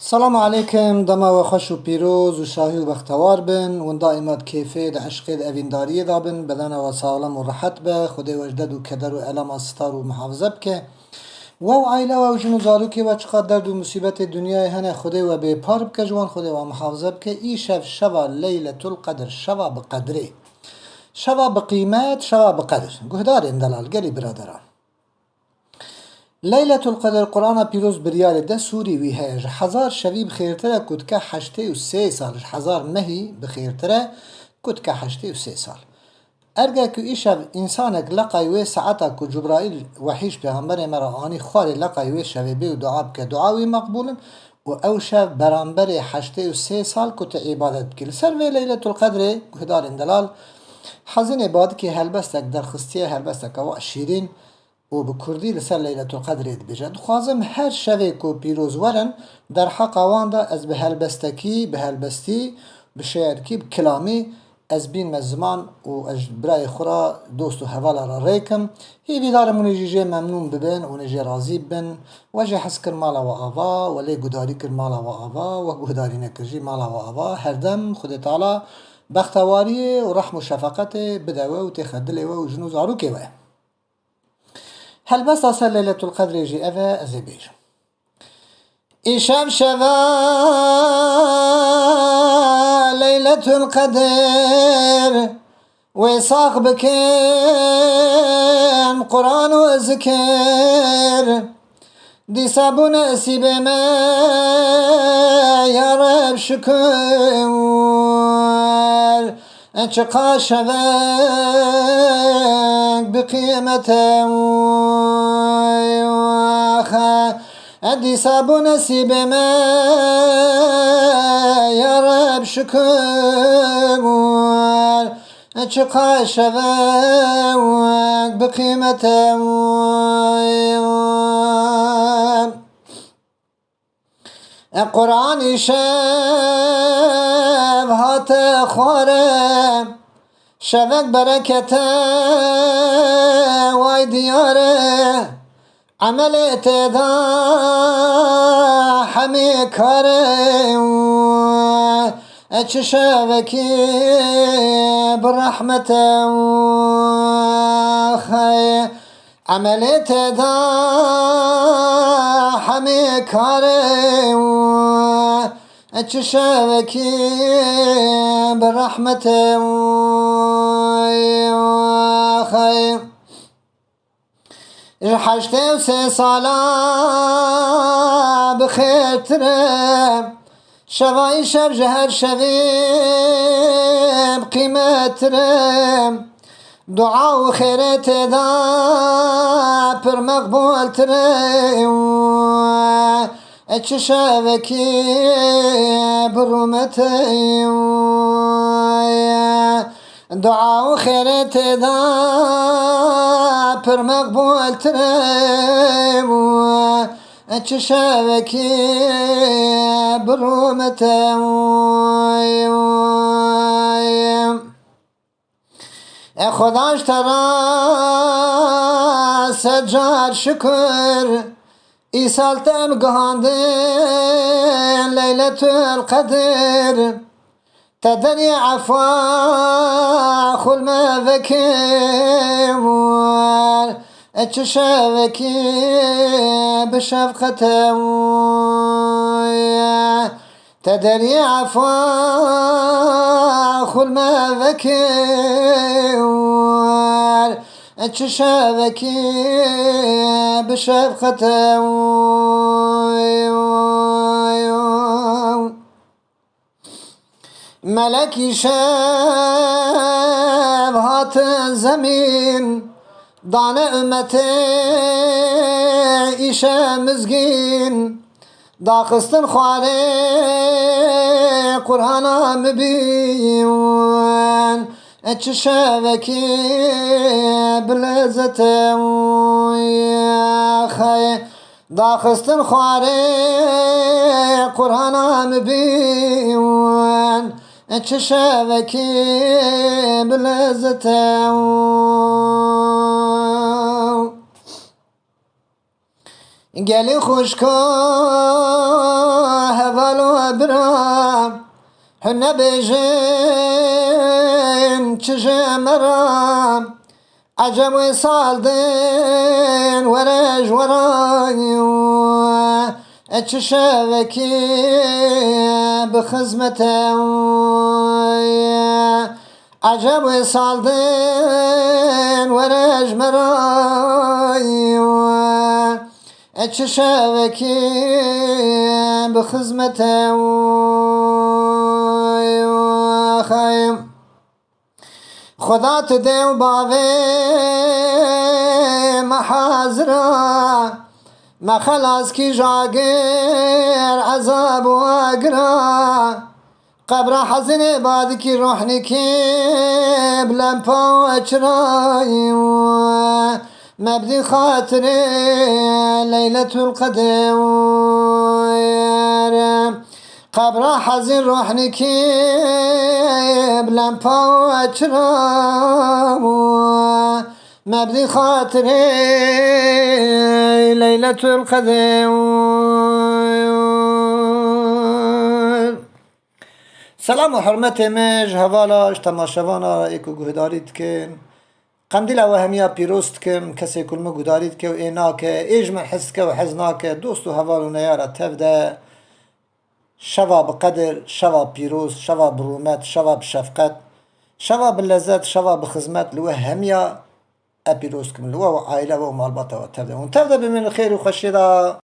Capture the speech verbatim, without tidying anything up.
Selam aleykum, dema we xweş û pîroz û şahî û bextewar bin. Hûn daîma di kêfê, di eşqê, di evîndariyê de bin. Bedena we saxlem û rehet be. Xwedê we ji ded û keder û elama sitar û muhafize bike. We û aîla we û jin û zarokê we çiqas derd û musîbetê dinyayê hene, Xwedê we bêpar bike ji wan, Xwedê we muhafize bike. Îşev şeva Leyletul Qedr, şeva bi qedrê. Şeva bi qîmet, şeva bi qedr. Guhdarên delal, gelî biraderan. Leyletul Qedr, Qur'ana Pîroz biryarê de sûrî wî heye. Ji hezar şevî bi xêrtir e ku dike heştê û sê sal, ji hezar mehî bi xêrtir e ku dike heştê û sê sal. Erge ku îşev însanek leqay wê saeta ku Cubraîl wehî ji Pêxemberê me re anî xwarê leqay wê şevê bê û dua bike, dua wî meqbûl in û ew şev beramberê heştê û sê sal ku tu îbadet bikî. Li ser vê Leyletul Qedrê, guhdarên delal, Hezînê Badikê helbestek derxistiye, helbesteke wa şîrîn, û bi kurdî li ser Leyletul Qedrê dibêje. Dixwazim her şevê ku pîroz werin, derheqa wan de ez bi helbestekî, bi helbestî, bi şeirkî, bi kilamî ez bînme ziman û ez ji birayê xwe re, dost û hevala re rê kim. Hîvîdar im hûn ê jî jê memnûn bibin, hûn ê jê razî bibin. We jê hez kir mala we ava, we lê guhdarî kir mala we ava, we guhdarî nekir jî mala we ava. Herdem Xwedê Teala bextewariyê û rehm û şefeqetê bide we û têxe dilê we û jin û zarokê we. Helbesta ser Leyletul Qedrê jî ev e, ez ê bêjim. Îşev şeva Leyletul Qedr, wê sax bikin Quran û zikir. Dîsa bû nesîbê me, ya Reb şukir. Çiqa şevek bi qîmet e, axe. Dîsa bû nesîbê me, ya Reb şukir. Çiqa şevek bi qîmet e. Quran îşev hate xware, şevek berekete way diyare. Emelê tê de hemî kare, e çi şevekî bi rehmete, xey. Emelê tê de hemî kare, e çi şevekî bi rehmete, xey. Ji heştê û sê sala bi xêrtir e, şeva îşev ji her şevî bi qîmettir e. Dua û xêrê tê de pir meqbûltir e. E çi şevekî bi rûmetê, dua û xêrê tê de pir meqbûltir e. E çi şevekî bi rûmetê. E Xweda ji te re sed car şukir, îsal te em gihandin Leyletul Qedir. Te derî efwa xul me vekir, e çi şevekî bi şefqete. Te derî efwa xul me vekir, e çi şevekî bi şefqete. Melekî şev hatin zemîn, dane ummetê îşe mizgîn. Daxistin xwarê Qur'ana mibîn, e çi şevekî bi lezete. Xey. Daxistin xwarê Qur'ana mibîn, e çi şevekî bi lezete. Gelî xwişko hev Nebêjin çi ji me re, ecem wê sal din were ji we re, e çi şevekî bi xizmete. Ecem wê sal din were ji me re, e çi şevekî bi xizmete. Xey. Xuda tu dê û bavê me hazira, me xelas kî ji agir ezab û agira. Qebra hezinê badikî rohnîkî bi lempa û eçirayî û me bidî xatirê Leyletul Qedr. Qebra hezin rohnîkî bi lempa û eçira û me bidî xatirê Leyletul Qedr. Selam û hurmetê me ji hevala, ji temaşevana ê ku guhdarî dikin. Qendîla we hemiya pîroz dikim, kesê ku li min guhdarî dike û ê nake, ê ji min hez dike û hez nake, dost û heval û neyara tev de. Şeva bi qedir, şeva pîroz, şeva bi rûmet, şeva bi şefqet, şeva bi lezet, şeva bi xizmet li we hemiya e pîroz dikim. Li we û aîle we û malbata we tev de. Hûn tev de bimînin xêr û xweşiyê de.